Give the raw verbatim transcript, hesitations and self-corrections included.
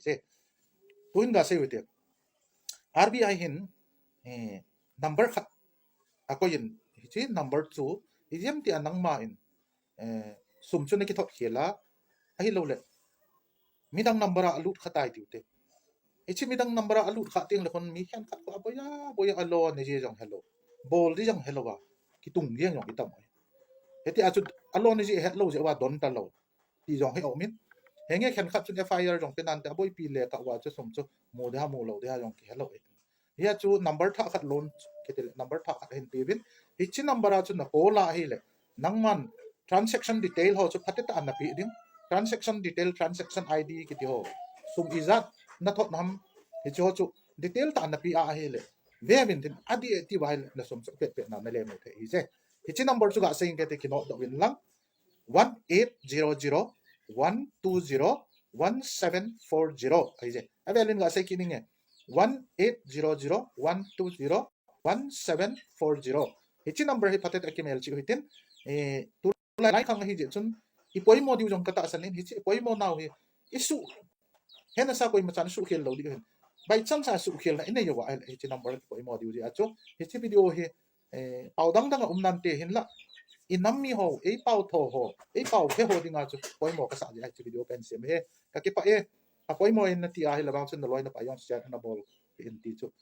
te. Tuin gasei u te. R B I hin, eh, number khat akoi in, hiche number chu, ijemtia nangma in, eh, sum chu nakithot khel a, ahilouleh midang number a alut kha tai tiu te. Hiche midang number a alut kha teng le khun mi khenkhat khu aboi a, aboi a alo ne ji jong helou. Bol di jong helou a. Kitung jeng jong kitam. Hitia chu alo ne ji helou jeh uva don talou ti jong hi aumin. Henge khenkhat chun F I R jong pe nante aboipi le kah uva chu sum chu mu de ha mu lou de ha jong kihelou. Hia chu number thah khat loan kiti le number thah khat hin pe uvin. Hiche number a chu na call a ahile nangman transaction detail ho chu phatecha nape ding. Transaction detail, transaction I D kiti ho. Sum ijat nathot ham hiche ho chu detail tah nape a ahile. Ve uvin tin adih e ti uva ahile na sum chu pet pet na nalemu thei hije. Hiche number chu gasei inge te kinodoh uvin lang. One eight zero zero one two zero one seven four zero. Ahije. Avel in gasei kit inge. One eight zero zero one two zero one seven four zero. Hiche number hi phatecha kimel cheh u hitin. Eh, tulai khang ahi jeh chun ipoimo diu jong katahsan in hiche ipoimo nau hi isu. Hena sa koima chan sukhel lou diu hin. By chance a sukhelna inei uva ahile hiche number hi poimo diu jeh a chu. Hiche video hi, eh, pao dang dang a um nante hinlah. Inam mi ho, eipao tho ho, eipao he ho dinga chu poimo kasah jeh a hiche video kahin sem e. Kakipah e, apoimo in nati ahile vang chun naloi napai jong share nabol in ti chu.